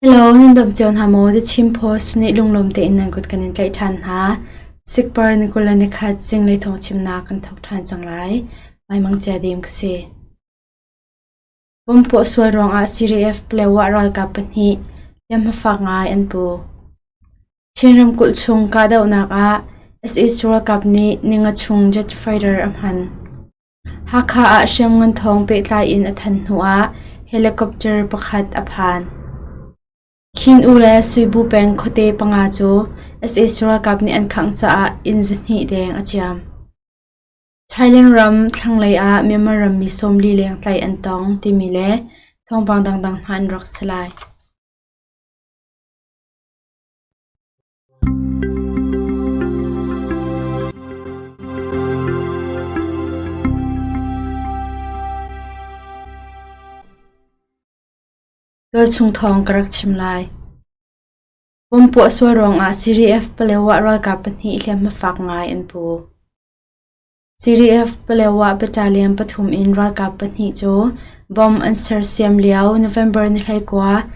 Hello, nan dam cio hna maw? The Chin Post nih lunglawm tein nan kut kan in tlaih ṭhan hna. Sikpar ni 21 le nikhat zinglei thawng chimnak kan thawk ṭhan cang lai. Maimang cia dim ka si. Bomb puah sual ruangah CDF Palewa ralkap pahnih hliamhma fak ngai an pu. Chin ramkulh chung kahdohnak ah sac ralkap nih ninga chung jet fighter a hman. Hakha ah hriamngan thawng pehtlai in a than hnuah helicopter pakhat a phan. Khin U le Suibu peng khuate panga cu sac ralkap nih an khangh caah inn zahnih deng a ciam. Thailand ram thlanglei ah Myanmar rammi 40 leng tlaih an tong timi le thawngpang dangdang hna an rak si lai. Tualchung thawng ka rak chim lai. Bomb puah sual ruangah CDF Palewa ralkap pahnih hliamhma fak ngai an pu. CDF Palewa Battalion pathum in ralkap pahnih cu bomb an sersiam lio November ni 19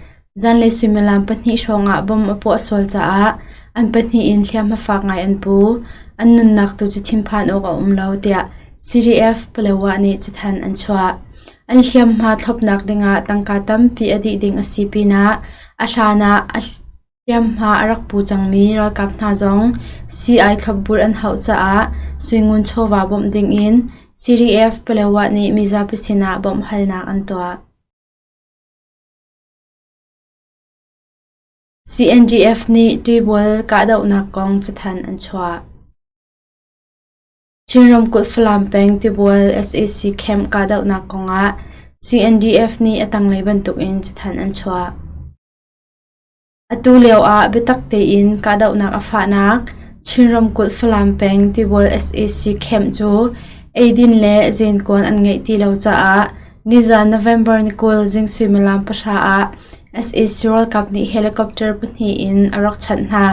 zanlei suimilam pahnih hrawngah bomb a puah sual caah an pahnih in hliamhma fak ngai an pu. An nunnak tu cu thinphan awk a um lo tiah CDF Palewa nih cathanh an chuah. An hliamhma thlopnak dingah tangka tampi a dih ding a si pinah a hlan ah a Hliamhma a rak pu cangmi ralkap hna zong sii-ai thlopbul an hauh caah suingun chawva bawmh dingin CDF Palewa nih mizapi sinah bawmhhalnak an tuah. CNDF nih Tuibual kahdohnak kong cathanh an chuah. Chin ramkulh Falam peng Tibual sac camp kahdohnak kongah CNDF nih a tanglei bantukin cathanh an chuah. Atu lioah biatak tein kahdohnak a fahnak Chin ramkulh Falam peng Tibual sac camp cu eidin le zenkuan an ngeih ti lo caah nizan November ni 20 zing suimilam pahra ah sac ralkap nih helicopter pahnih in a rak chanh hna.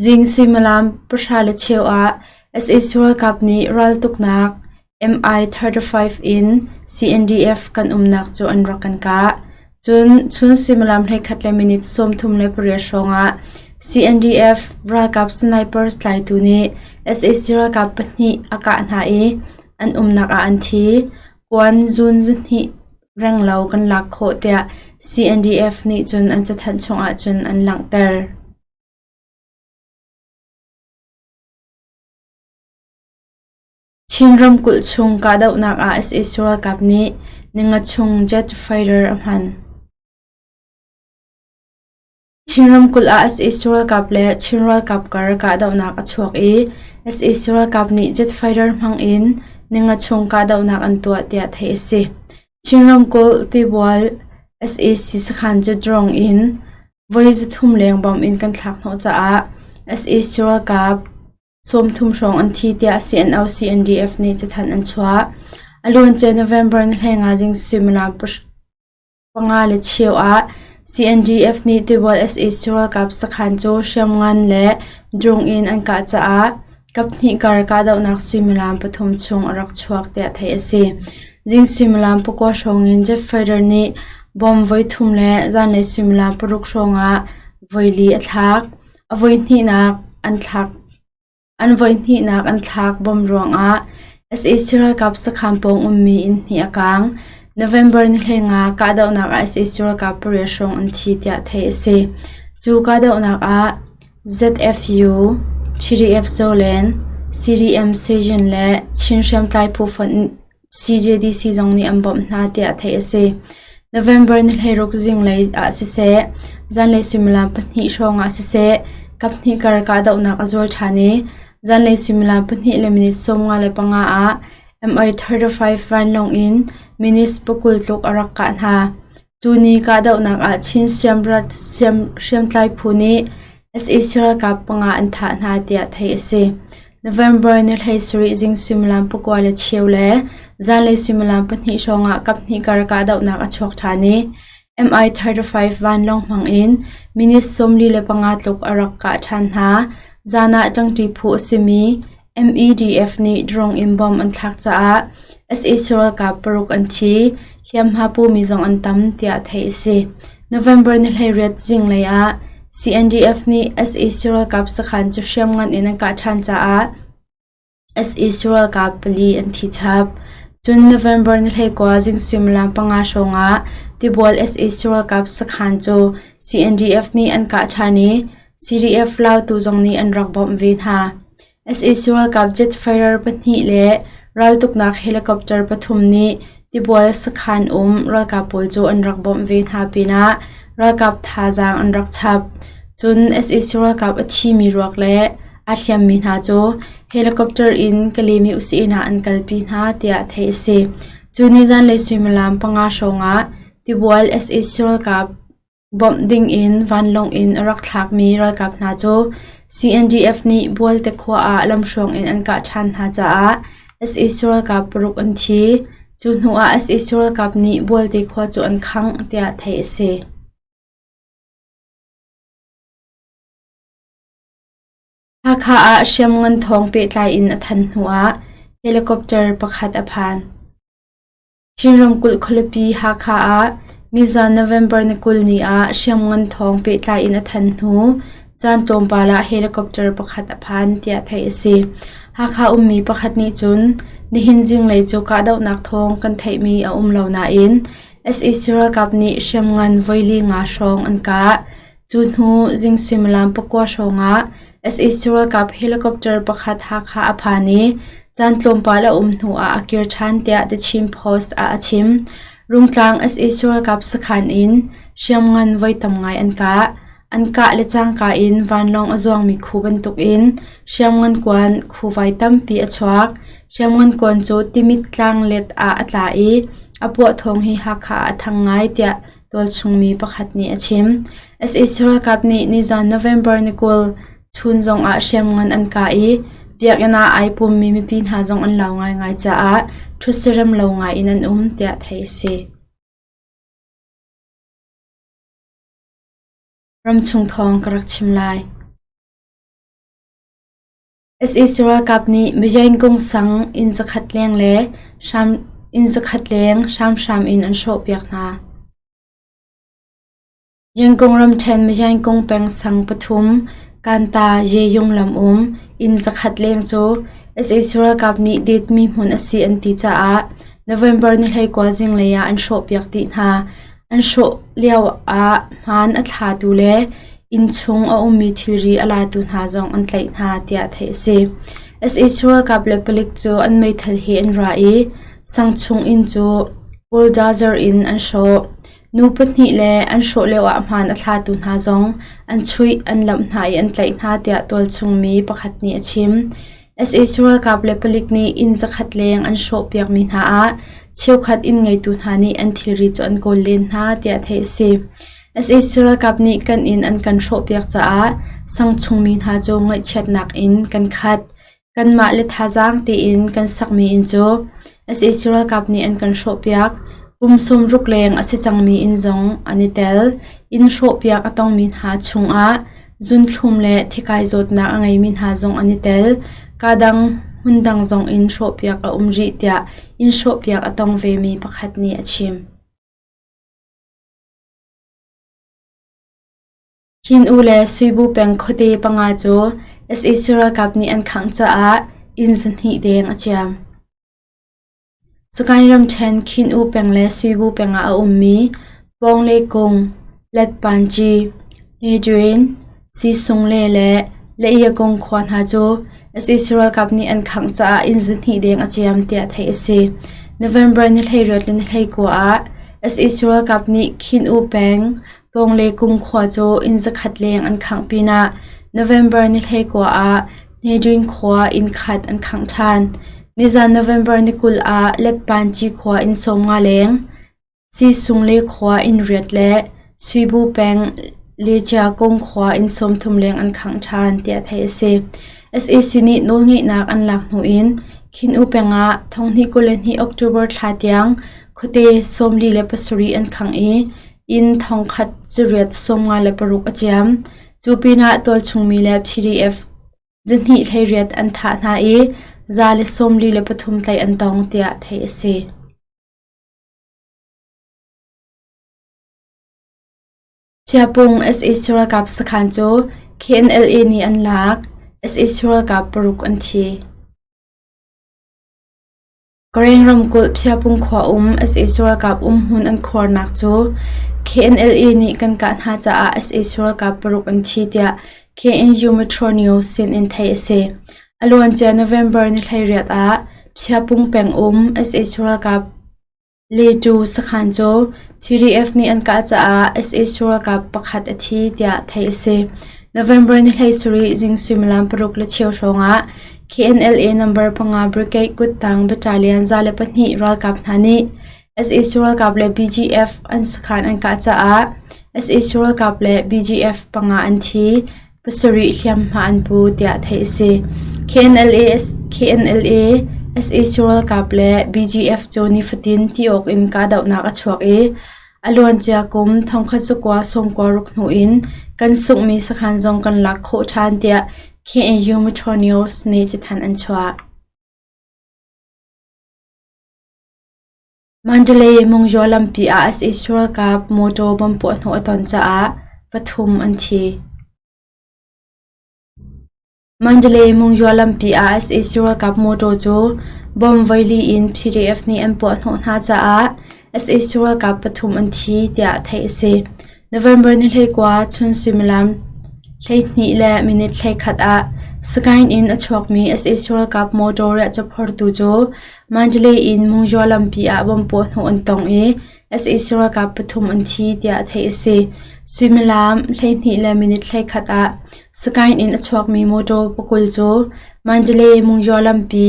Zing suimilam 10:15 ah sac ralkap nih raltuknak Mi-35 in CNDF kan umnak cu an rak kan kah. Cun chun suimilam 11 le minute 38 hrawngah CNDF ralkap snipers tlaitu nih sac ralkap pahnih a kah hna i an umnak ah an thi. Kuan zun zahnih renglo kan lak khawh tiah CNDF nih cun an cathanh chungah cun an langhter. Chin ramkulh chung kahdohnak ah sac ralkap nih ninga chung jet fighter a hman. Chin ramkulh ah sac ralkap le Chin ralkap kar kahdohnak a chuak i sac ralkap nih jet fighter hmang in ninga chung kahdohnak an tuah tiah theih a si. Chin ramkulh Tibual sac sakhan cu drone in voi 300 leng bomb in kan thlak hnawh caah sac ralkap 30 hrawng an thi tiah CNO-CNDF nih cathanh an chuah. A luancia November ni 15 zing suimilam 5:15 ah CNDF nih Tibual sac ralkap sakhan cu hriamngan le drone in an kah caah kaphnih kar kahdohnak suimilam pathum chung a rak chuak tiah theih a si. Zing suimilam pakua hrawng in jet fighter nih bomb voithum le zanlei suimilam paruk hrawng ah voili a thlak. A voihnihnak an thlak an voihnihnak an thlak bomb ruangah sac ralkap sakhan pawng ummi inn hnih a kaang. November ni 15 kahdohnak ah sac ralkap pariat hrawng an thi tiah theih a si. Cu kahdohnak ah ZFU, PDF Zoland, CDM Sejin le Chin hriamtlai phu fonh CJDC zong nih an bawmh hna tiah theih a si. November ni 16 zinglei ah siseh, zanlei suimilam pahnih hrawng ah siseh, kaphnih kar kahdohnak a zual ṭhan i zanlei suimilam pahnih le minute 55 ah MI-35 vanlawng in minutes pakul tluk a rak kah hna. Cu ni kahdohnak ah Chin hriamtlai phu nih sac ralkap panga an thah hna tiah theih a si. November ni 17 zing suimilam 9:15 le zanlei suimilam pahnih hrawngah kaphnih kar kahdohnak a chuak ṭhan i Mi-35 vanlawng hmang in minute 45 tluk a rak kah ṭhan hna. Zan ah ṭangṭi phu a simi MEDF nih drone in bomb an thlak caah sac ralkap paruk an thi, hliamhma pumi zong an tam tiah theih a si. November ni 18 zinglei ah CNDF nih sac ralkap sakhan cu hriamngan in an kah ṭhan caah sac ralkap pali an thi chap. Cun November ni 19 zing suimilam panga hrawngah Tibual sac ralkap sakhan cu CNDF nih an kah ṭhan i CDF Lautu zong nih an rak bawmh ve hna. Sac ralkap jet fighter pahnih le raltuknak helicopter pathum nih Tibual sakhan um ralkap pawl cu an rak bawmh ve hna pinah ralkap thazaang an rak chap. Cun sac ralkap a thimi ruak le aa hliammi hna cu helicopter in Kalemi usih ah an kalpi hna tiah theih a si. Cu ni zanlei suimilam panga hrawngah Tibual sac ralkap Bawmh dingin vanlawng in a rak thlakmi ralkap hna cu CNDF nih Bualte khua ah lamhruang in an kah ṭhan hna caah sac ralkap paruk an thi. Cu hnu ah sac ralkap nih Bualte khua cu an khangh, tiah theih a si. Hakha ah hriamngan thawng pehtlai in a than hnu ah helicopter pakhat a phan. Chin ramkulh khualipi Hakha ah nizan November ni 20 ni ah hriamngan thawng pehtlai in a than hnu caan tlawmpal ah helicopter pakhat a phan tiah theih a si. Hakha ummi pakhat nih cun nihin zinglei cu kahdohnak thawng kan theihmi a um lo nain sac ralkap nih hriamngan voili nga hrawng an kah. Cu hnu zing suimilam pakua hrawngah sac ralkap helicopter pakhat Hakha a phan i caan tlawmpal a um hnuah a kir ṭhan tiah The Chin Post ah a chim. Rungtlang sac ralkap sakhan in hriamngan voi tam ngai an kah. An kah le cangka in vanlawng a zuangmi khu bantukin hriamngan kuan khuvai tampi a chuak. Hriamngan kuan cu Timit tlanglet ah a tla i a puah thawng hi Hakha ah a thang ngai tiah tualchungmi pakhat nih a chim. Sac ralkap nih nizan November ni 20 chun zongah hriamngan an kah i biakinn ah ai pummi mipi hna zong an lau ngaingai caah ṭhutsirem lo ngai in an um tiah theih a si. Ramchung thawng ka rak chim lai. Sac ralkap nih Myaing sang inn zakhat leng le inn zakhat leng hramhram in an hrawhpiak hna. Yangon ramṭhen Myaing peng sang pathum Kanta Yeyung lam um inn zakhat leng cu sac ralkap nih detmi hmun a si an ti caah November ni 19 zinglei ah an hrawhpiak dih hna. An hrawh lioah hmaan a thlatu le innchung a ummi thilri a latu hna zong an tlaih hna tiah theih a si. Sac ralkap le palik cu an meithal he an ra i sangchung inn cu bulldozer in an hrawh. Nu pahnih le an hrawh lioah hmaan a thlatu hna zong an chuih, an lamh hna i an tlaih hna tiah tualchung mi pakhat nih a chim. Sac ralkap le palik nih inn zakhat leng an hrawhpiakmi hna ah cheukhat inn ngeitu hna nih an thilri cu an kawl len hna tiah theih a si. Sac ralkap nih kan inn an kan hrawhpiak caah sang chungmi hna cu ngaihchiatnak in kan khat. Kanmah le thazaang tein kan sakmi inn cu sac ralkap nih an kan hrawhpiak. Kum 60 leng a si cangmi inn zong an i tel. Inn hrawhpiak a tongmi hna chungah Zunthlum le thikai zawtnak a ngeimi hna zong an i tel. Kadang hmundang zong in hrawhpiak a um rih tiah inn hrawhpiak a tong vemi pakhat nih a chim. Hin U le Suibu peng khuate panga cu sac ralkap nih an khangh caah inn zahnih deng a ciam. Sagaing ramṭhen Khin-U peng le Suibu peng ah a ummi Pawnglekung, Letpanci, Nedwin, Sisungle le Leiyakung khua hna cu sac ralkap nih an khangh caah inn zahnih deng a ciam tiah theih a si. November ni 18 le ni 19 ah sac ralkap nih Khin-U peng Pawnglekung khua cu inn zakhat leng an khangh pinah November ni 19 ah Nedwin khua inn khat an khangh ṭhan. Nizan November ni 20 ah Letpanci khua inn 50 leng, Sisungle khua inn riat le Suibu peng Lechiakung khua inn 30 leng an khangh ṭhan tiah theih a si. Sac nih nawlngeihnak an lak hnu in Khin-U peng ah 2022 October thla tiang khuate 47 an khangh i inn thongkhat cariat 56 a ciam. Cu pinah tualchungmi le PDF zahnih hleiriat an thah hna i 143 tlaih an tong tiah theih a si. Phiapung sac ralkap sakhan cu KNLA nih an lak. Sac ralkap paruk an thi. Karen ramkulh Phiapung khua um sac ralkap umhmun an khuarnak cu KNLA nih kan kah hna caah sac ralkap paruk an thi tiah KNU Metro News sin in theih a si. A luancia November ni 18 ah Phiapung peng um sac ralkap Letu sakhan cu PDF nih an kah caah sac ralkap pakhat a thi tiah theih a si. November ni 17 zing suimilam 6:15 hrawng ah KNLA number 5 Brigade kuttang battalion 102 ralkap hna nih sac ralkap le BGF an sakhan an kah caah sac ralkap le BGF panga an thi. Pasarih hliamhma an pu tiah theih a si. KNLA, sac ralkap le BGF cu nifatin ti awk in kahdohnak a chuak i a luancia kum 1996 hnu in kan sunghmi sakhan zong kan lak khawh ṭhan tiah KNU Metro News nih cathanh an chuah. Mandalay Mungyaw lampi ah sac ralkap mawṭaw bomb puahhnawh a ton caah pathum an thi. Mandalay Mungyaw lampi ah sac ralkap mawṭaw cu bomb voili in PDF nih an puahhnawh hna caah sac ralkap pathum an thi tiah theih a si. November ni 19 chun suimilam 12 le minute 11 ah Sagaing in a chuakmi sac ralkap mawṭaw riahcaw phortu cu Mandalay in Mungyaw lampi ah bomb puahhnawh an tong i sac ralkap pathum an thi tiah theih a si. Suimilam 12 le minute 11 ah Sagaing in a chuakmi mawṭaw pakul cu Mandalay Mungyaw lampi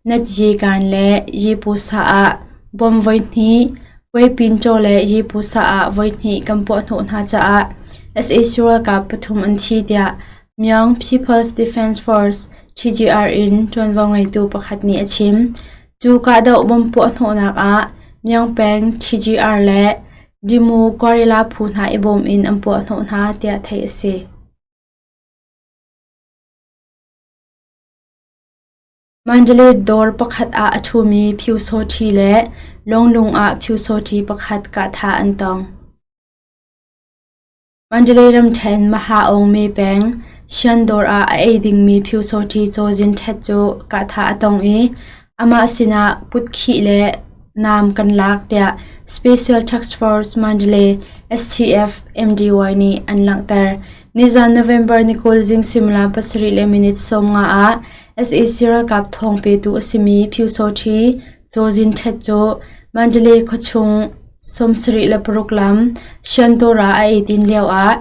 Natyekan le Yepusa ah bomb voihnih Puaipintaw le Yepusa ah voihnih kan puahhnawh hna caah sac ralkap pathum an thi tiah Myaung People's Defense Force TGR in ṭuanvo ngeitu pakhat nih a chim. Cu kahdoh bomb puahhnawhnak ah Myaung peng TGR le Dimu Guerrilla phu hna i bawm in an puahhnawh hna tiah theih a si. Mandalay dawr pakhat ah a ṭhumi Pyusawṭhi le Lawnglung ah Pyusawṭhi pakhat kahthah an tong. Mandalay ramṭhen Mahaung Me peng Shan-dawr ah a ei dingmi Pyusawṭhi cawzin ṭhet cu kahthah a tong i amah sinah kutkhih le naam kan lak tiah Special Task Force Mandalay STF MDY nih an langhter. Nizan November ni 20 zing suimilam 7:50 ah sac ralkap thawng petu a simi Pyusawṭhi Cawzin Ṭhet cu Mandalay khuachung 76 lam Shantor ah a eidin lioah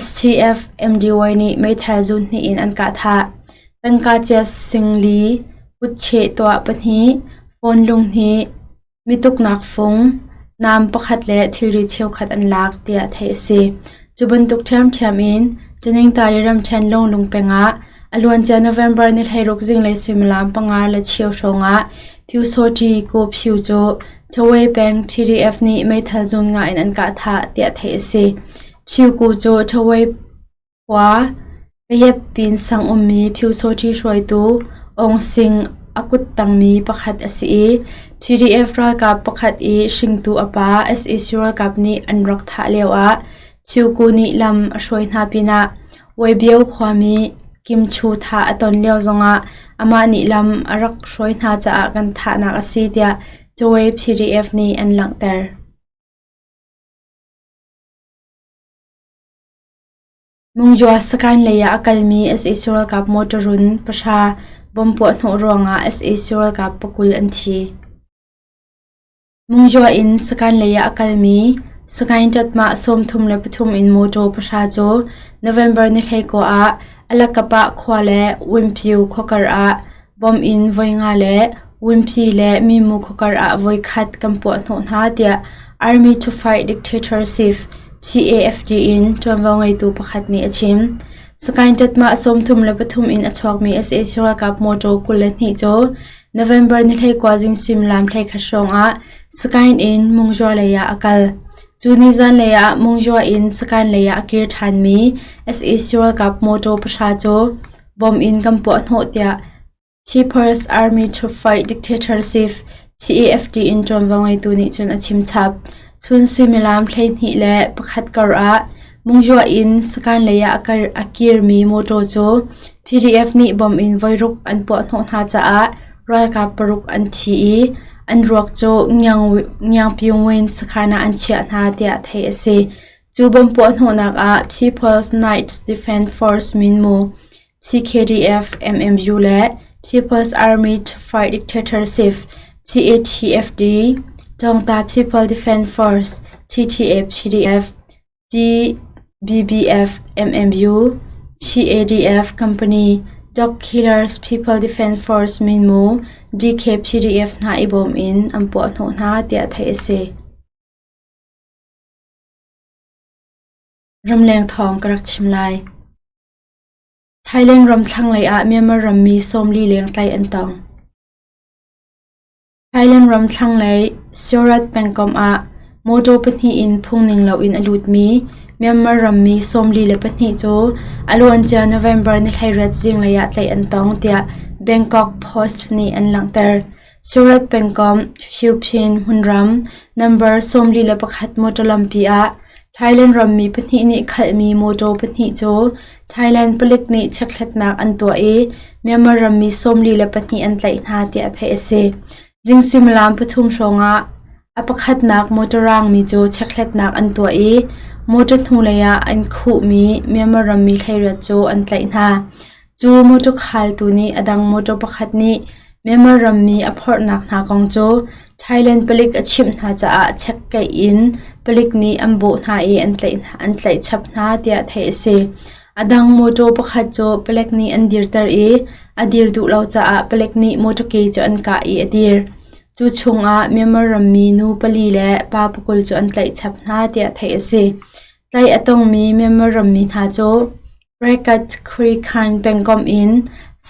STF MDY nih meithal zun hnih in an kah thah. Tangka cia singli, kutcheh tuah pahnih, phone lung hnih, Mituknak fung, naam pakhat le thilri cheukhat an lak tiah theih a si. Cu bantuk ṭhiamṭhiam in Taningtali ramṭhen Lawnglung peng ah a luancia November ni 16 zinglei suimilam 5:15 hrawng ah Pyusawṭi Ko Phyu cu Thawe peng PDF nih meithal zun nga in an kah thah tiah theih a si. Phyu Ku cu Thawe Khua Kayepin sang ummi Pyusawṭi hruaitu Aung Sing a kuttangmi pakhat a si i PDF ralkap pakhat i hringtu a pa sac ralkap nih an rak thah lioah Phyu nih lam a hruai hna pinah Waibio khuami Kim Chu thah a ton lio zongah amah nih lam a rak hruai hna caah kan thahnak a si tiah Tawei PDF nih an langhter. Mungyaw sakhan lei ah a kalmi sac ralkap motor run pahra bomb puahhnawh ruangah sac ralkap pakul an thi. Mungyaw in sakhan lei ah a kalmi Sagaing ṭatmah 33 in motor pahra cu November ni 19 ah Alakapah khua le Winpyu khuakar ah bomb in voi nga le Winpyi le Mimu khuakar ah voi khat kan puahhnawh hna tiah Army to Fight Dictatorship PAFD in ṭuanvo ngeitu pakhat nih a chim. Sagaing ṭatmah 33 in a chuakmi sac ralkap mawṭaw 22 cu November ni 19 zing suimilam 11 hrawng ah Sagaing in Mungzua lei ah a kal. Cu ni zanlei ah Mungzua in Sagaing lei ah a kir ṭhanmi sac ralkap mawṭaw pahra cu bomb in kan puahhnawh tiah People's Army to Fight Dictatorship PAFD in ṭuanvo ngeitu nih cun a chim chap. Chun suimilam 12 le pakhat kar ah Mungzua in Sakan lei ah a kirmi mawṭaw cu PDF nih bom in voiruk an puahhnawh hna caah ralkap paruk an thi i an ruak cu Ngiangpyungwin sakhan ah an chiah hna tiah theih a si. Cu bom puahhnawhnak ah People's Night Defense Force minmu PKDF, MMU le People's Army to Fight Dictatorship PATFD, Tawngta People Defense Force TTF-PDF, TBBF, MMU, PADF Company, Dog Killers People Defense Force minmu DKPDF hna i bawm in an puahhnawh hna tiah theih a si. Ramleng thawng ka rak chim lai. Thailand ram thlanglei ah Myanmar rammi 40 leng tlaih an tong. Thailand ram thlanglei Surat pengkomh ah mawṭaw pahnih in phungning loin a lutmi Myanmar rammi 42 cu a luancia November ni 18 zinglei ah tlaih an tong tiah Bangkok Post nih an langhter. Surat pengkomh Phuphin hmunram number 41 mawṭaw lampi ah Thailand rammi pahnih nih khalhmi mawṭaw pahnih cu Thailand palik nih chekhlatnak an tuah i Myanmar rammi 42 an tlaih hna tiah theih a si. Zing suimilam pathum hrawngah a pakhatnak mawṭaw raangmi cu chekhlatnak an tuah i mawṭaw hnulei ah an khuhmi Myanmar rammi 18 cu an tlaih hna. Cu mawṭaw khaltu nih a dang mawṭaw pakhat nih Myanmar rammi a phorhnak hna kong cu Thailand palik a chimh hna caah chekkeih in palik nih an bawh hna i an tlaih chap hna tiah theih a si. A dang mawṭaw pakhat cu palek nih an dirter i a dir duh lo caah palek nih mawṭaw ke cu an kah i a dir. Cu chungah Myanmar rammi nu pali le pa pakul cu an tlaih chap hna tiah theih a si. Tlaih a tongmi Myanmar rammi hna cu Rakat Khrikhan pengkomh in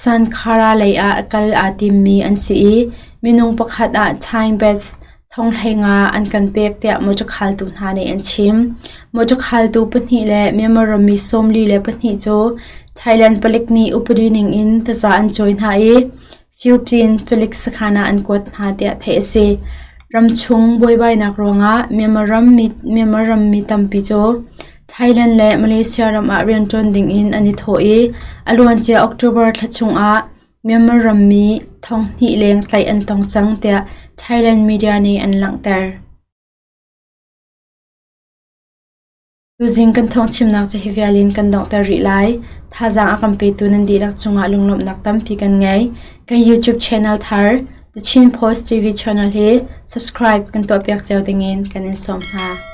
Sankara lei ah kal aa timmi an si i minung pakhat ah Time Beds thonghleinga an kan pek tiah mawṭaw khaltu hna nih an chim. Mawṭaw khaltu pahnih le Myanmar rammi 44 cu Thailand palik nih upadi ningin taza an cawi hna i Philippine palik sakhan ah an kuat hna tiah theih a si. Ramchung buaibainak ruangah Myanmar rammi tampi cu Thailand le Malaysia ram ah rianṭuan dingin an i thawh i a luancia October thla chungah Myanmar rammi 2,000 leng tlaih an tong cang tiah Thailand media nih an langhter. Tuzing kan thawngchimnak cu hi vial in kan donghter rih lai. Thazaang a kan petu nan dihlak cungah lunglawmhnak tampi kan ngei. Kan YouTube channel thar The Chin Post TV channel hi subscribe kan tuahpiak cio dingin kan in sawm hna.